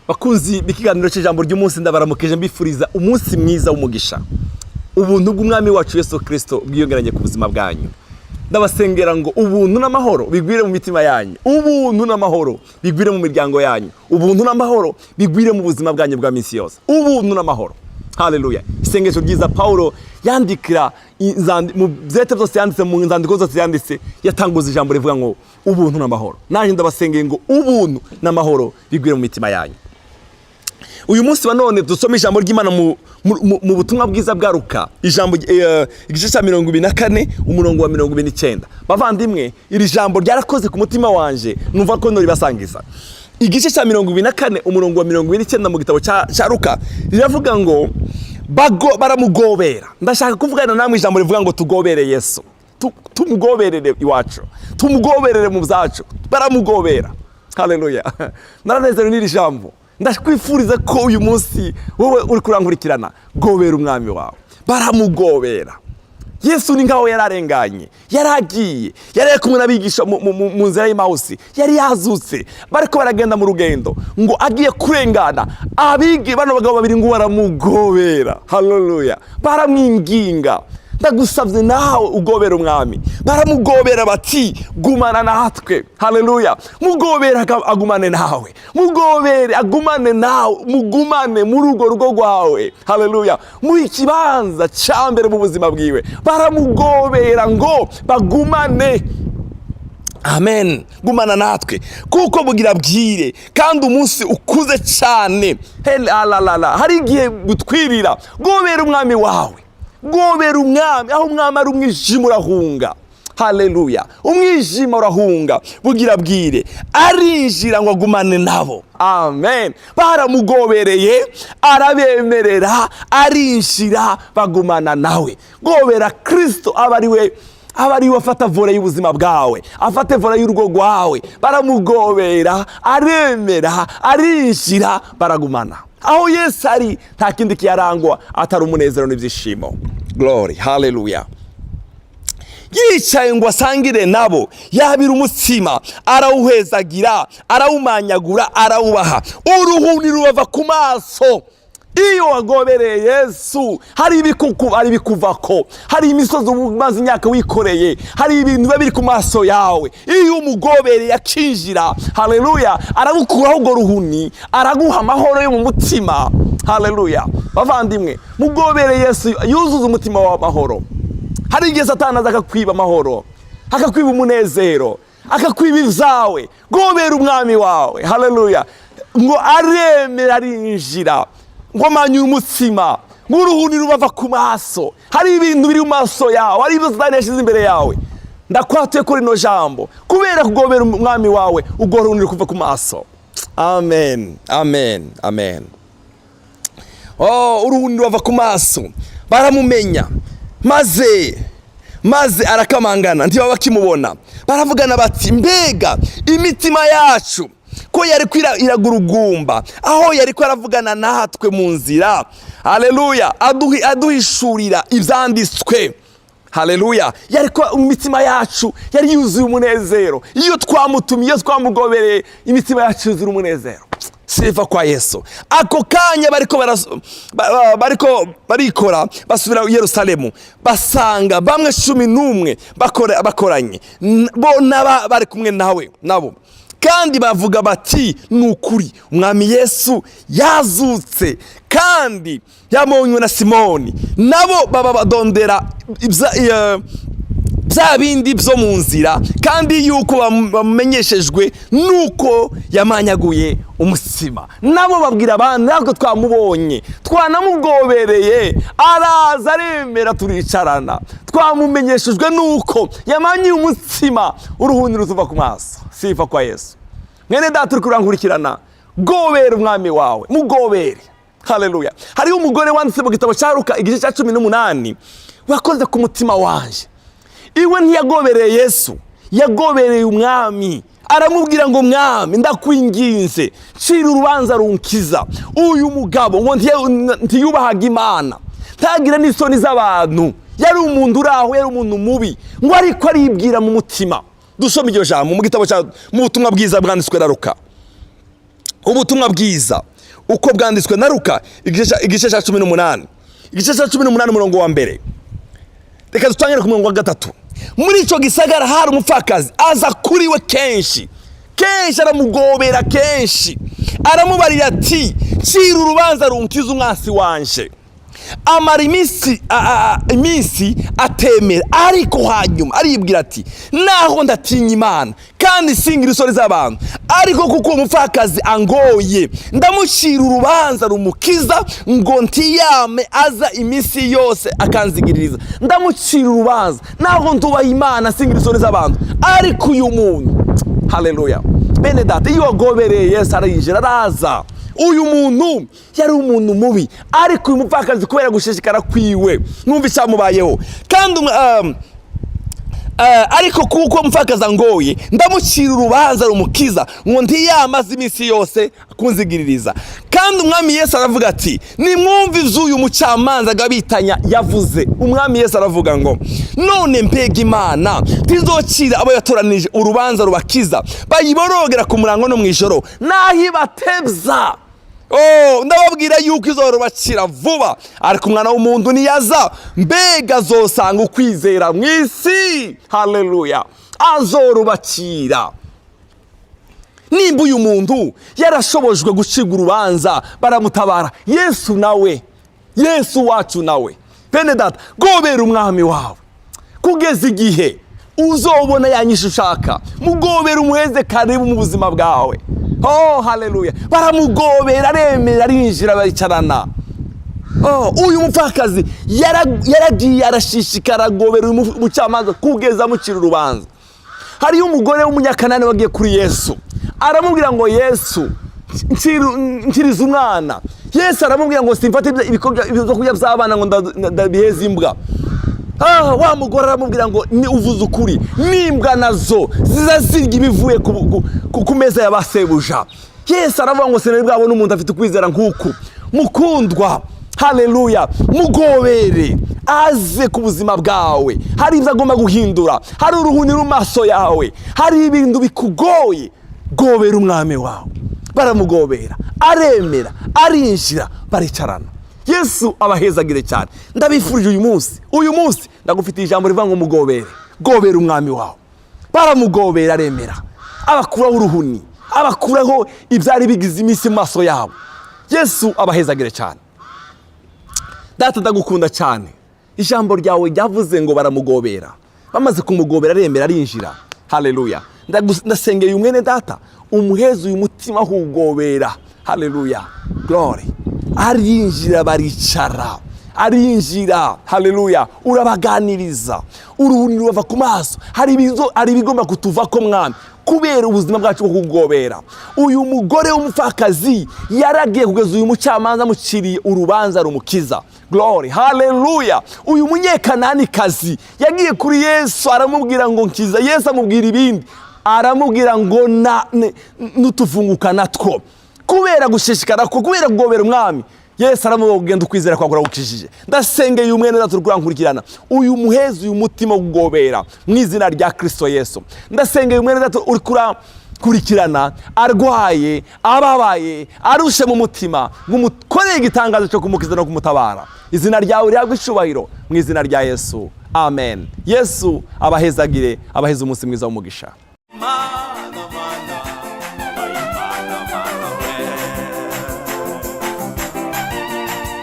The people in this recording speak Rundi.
Bakunzi b'ikiganiro cy'ijambo ry'umunsi, ndabaramukije, mbifuriza umunsi mwiza w'umugisha. Ubuntu bw'Umwami wacu Yesu Kirisito bwiyongeranye ku buzima bwanyu. Ndabasengera ngo ubuntu n'amahoro bigwire mu mitima yanyu, ubuntu n'amahoro bigwire mu miryango yanyu, ubuntu n'amahoro bigwire mu buzima bwanyu bwa minsi yose, ubuntu n'amahoro. Haleluya! Isengesho ryiza Paulo yandikira mu byete byose yanditse, mu nzandiko zose yanditse, yatanguza ijambo rivuga ngo ubuntu n'amahoro. Nanjye ndabasengeye ngo ubuntu n'amahoro bigwire mu mitima yanyu. Uyu munsi wa none dusome ijambo ry'Imana mu butumwa bwiza bwa Luka, ijambo igice cya 24, umurongo wa 29. Bavandimwe, iri jambo ryarakoze ku mutima wanje, numva ko noribasangiza. Igice cya 24, umurongo wa 29 mu gitabo cya Luka riravuga ngo baramugobera. Ndashaka kuvugana namwe ijambo rivuga ngo tugobere Yesu, tumugoberere iwacu, tumugoberere mu byacu. Baramugobera. Haleluya! Naranezerewe n'iri jambo. Ndakwifuriza ko uyu munsi wowe uri kurankurikirana, gobera Umwami wawe. Baramugobera. Yesu ni nkaho yari arenganye, yari agiye, yari ari kumwe n'abigisha mu nzira y'Emawusi, yari yazutse, bariko baragenda mu rugendo, ngo agiye kurengana, abigi bano bagabo babiri ngo baramugobera. Haleluya! Baramwinginga. Ndagusabye nawe ugobera Umwami. Baramugobera bati: "Gumana natwe." Haleluya! Mugobere agumane nawe, mugobere agumane nawe, mugumane muri urwo rugo rwawe. Haleluya! Mu ikibanza cya mbere mu buzima bwiwe. Baramugobera ngo bagumane. Amen. "Gumana natwe, kuko bugira bwire kandi umunsi ukuze cyane." Alalala, hari igihe butwirira. Gobera Umwami wawe, gobera Umwami. Aho Umwami ari, umwijima urahunga. Haleluya! Umwijima urahunga. Bugira bwire, arinjira ngo agumane nabo. Amen. Baramugobereye, arabemerera, arinjira, bagumana nawe. Gobera Kirisito, aba ari we afata volant y'ubuzima bwawe, afate volant y'urugo rwawe. Baramugobera, aremera, arinjira, baragumana. Aho Yesu ari, nta kindi kiyarangwa atari umunezero n'ibyishimo. Glory, haleluya! Yicaye ngo asangire nabo, yabira umutsima, arawuhezagira, arawumanyagura, arawubaha. Uruhuni rubava ku maso. Iyo wagobereye Yesu, hari ibikuku, hari ibikuvako, hari imisozi umaze imyaka wikoreye, hari ibintu biba biri ku maso yawe. Iyo umugobereye akinjira, haleluya, aragukuraho urwo ruhuni, araguha amahoro yo mu mutima. Haleluya! Bavandimwe, mugobere Yesu, yuzuze umutima w'amahoro. Hari igihe Satani aza akakwiba amahoro, akakwiba umunezero, akakwiba ibyawe. Gobera Umwami wawe. Haleluya! Ngo aremera, arinjira, ngo amanyure umutsima, ngo uruhuni rubava ku maso. Hari ibintu biri mu maso yawe, hari ibyo Satani yashyize imbere yawe. Ndakwatuye kuri rino jambo: kubera kugobera Umwami wawe, urwo ruhuni rukuva ku maso. Amen, amen, amen. Oh, uruhuni rubava ku maso, baramumenya. Maze arakamangana, ntibaba bakimubona. Baravugana bati: "Mbega imitima yacu ko yari iragurugumba aho yari ko aravugana natwe mu nzira!" Haleluya! Aduhishurira ibyanditswe. Haleluya! Yari ko imitima yacu yari yuzuye umunezero. Iyo twamutumiye, iyo twamugobereye, imitima yacu yuzura umunezero. Sifa kwa Yesu! Ako kanya bariko barikora, basubira i Yerusalemu, basanga bamwe 11 bakoranye bo n'aba bari kumwe nawe nabo, kandi bavuga bati: "Ni ukuri, Umwami Yesu yazutse, kandi yabonywe na Simoni." Nabo baba badondera bya bindi byo mu nzira, kandi yuko bamumenyeshejwe nuko yamanyaguye umutsima. Nabo babwira abandi: "Natwe twamubonye, twanamugobereye, araza aremera, turicarana. Twamumenyeshejwe nuko yamanyiye umutsima." Uruhundi rutuva ku maso. Sifa kwa Yesu! Mwene data uri kurankurikirana, gobera Umwami wawe, mugobere. Haleluya! Hariho umugore wanditse mu gitabo cya Luka igice cya 18, wakoze ku mutima wanje. Iwe ntiyagobereye Yesu, yagobereye Umwami. Aramubwira ngo: "Mwami, ndakwinginze, cira urubanza runkiza uyu mugabo." Ngo ntiyubahaga Imana, ntagira n'isoni z'abantu, yari umuntu uri aho, yari umuntu mubi. Ngo ariko aribwira mu mutima. Dusome iryo jambo mu gitabo cya mu butumwa bwiza bwanditswe na Luka. Ubutumwa bwiza. Uko bwanditswe na Luka, igice cya 18, igice cya 18, umurongo wa mbere. Reka dutangire ku murongo wa gatatu. Muri icyo gisagara hari umupfakazi, aza kuri we kenshi kenshi, aramugobera kenshi, aramubarira ati: "Cira urubanza runkiza umwansi wanje." Amara iminsi atemera, ariko hanyuma aribwira ati: "Naho ndatinya Imana kandi singira isoni z'abantu, ariko kuko uwo mupfakazi angoye, ndamucira urubanza rumukiza, ngo ntiyame aza iminsi yose akanzigiririza. Ndamucira urubanza, naho ntubaha Imana, singira isoni z'abantu, ariko uyu muntu." Haleluya! Bene data, iyo wagobereye Yesu, arinjira, araza. Uyu muntu yari umuntu mubi, ariko uyu mupfakazi, kubera gushishikara kwiwe, mwumva icyamubayeho. Kandi ariko kuko umupfakazi angoye, ndamucira urubanza rumukiza, ngo ntiyamaze iminsi yose kunzigiririza. Kandi Umwami Yesu aravuga ati: "Nimwumve ivy'uyu mucamanza agabitanya yavuze." Umwami Yesu aravuga ngo: "None mbega Imana ntizocira abo yatoranije urubanza rubakiza, bayiborogera ku murango no mw'ijoro, naho ibatebya? Oh, ndababwira yuko izorubakira vuba. Ariko Umwana w'umuntu niyaza, mbega azosanga ukwizera mu isi?" Haleluya! Azorubakira. Nimba uyu muntu yarashobojwe gucibwa urubanza, baramutabara, Yesu nawe, Yesu wacu nawe. Bene data, gobera Umwami wawe kugeza igihe uzobona yanyisha ushaka. Mugobera, umuheze karibu mu buzima bwawe. Oh, haleluya! Baramugobera, aremera, arinjira, baricarana. Oh, uyu mupfakazi yaragiye, arashishikara, agobera uyu mucamanza kugeza amucira urubanza. Hariyo umugore w'Umunyakanani wagiye kuri Yesu, aramubwira ngo: "Yesu, nkiriza umwana." Yesu aramubwira ngo: "Simfate ibyo kurya by'abana ngo ndabiheze imbwa." Ah, wa mugore aramubwira ngo: "Ni uvuze ukuri, n'imbwa nazo ziza zirya ibivuye ku meza ya ba sebuja." Yesu aravuga ngo: "Sinari bwabone umuntu afite ukwizera nk'uku." Mukundwa, haleluya, mugobere aze ku buzima bwawe. Hari ibyo agomba guhindura, hari uruhuni mu maso yawe, hari ibintu bikugoye. Gobera Umwami wawe. Baramugobera, aremera, arinjira, baricarana. Yesu abahezagire cyane. Ndabifurije uyu munsi, uyu munsi ndagufitiye ijambo rivuga ngo mugobere, gobera Umwami wawe. Baramugobera, aremera, abakuraho uruhuni, abakuraho ibyari bigize iminsi mu maso yabo. Yesu abahezagire cyane. Data, ndagukunda cyane. Ijambo ryawe ryavuze ngo baramugobera, bamaze kumugobera aremera, arinjira. Haleluya! Ndasengeye umwene data, umuheze uyu mutima ahugobera. Haleluya, glory! Arinjira, baricara, arinjira. Haleluya! Urabaganiriza, uruhuni rubava ku maso. Hari ibigomba kutuvako, Mwami, kubera ubuzima bwacu bwo kugobera. Uyu mugore w'umupfakazi yaragiye kugeza uyu mucamanza amuciriye urubanza rumukiza. Glory, haleluya! Uyu Munyekananikazi yagiye kuri Yesu, aramubwira ngo: "Nkiza." Yesu amubwira ibindi, aramubwira ngo n'utufunguka natwo. Kubera gushishikara ko, kubera kugobera Umwami, Yesu aramubwira: "Kugenda, ukwizera kwawe kuragukijije." Ndasengeye umwene data uri kurankurikirana, uyu muhezi uyu mutima wo kugobera mu izina rya Kristo Yesu. Ndasengeye umwene data uri kurankurikirana, arwaye, ababaye, arushe mu mutima, ngo umukorere igitangazo cyo kumukiza no kumutabara. Izina ryawe rihabwe icubahiro mu izina rya Yesu, amen. Yesu abahezagire, abaheze umunsi mwiza w'umugisha.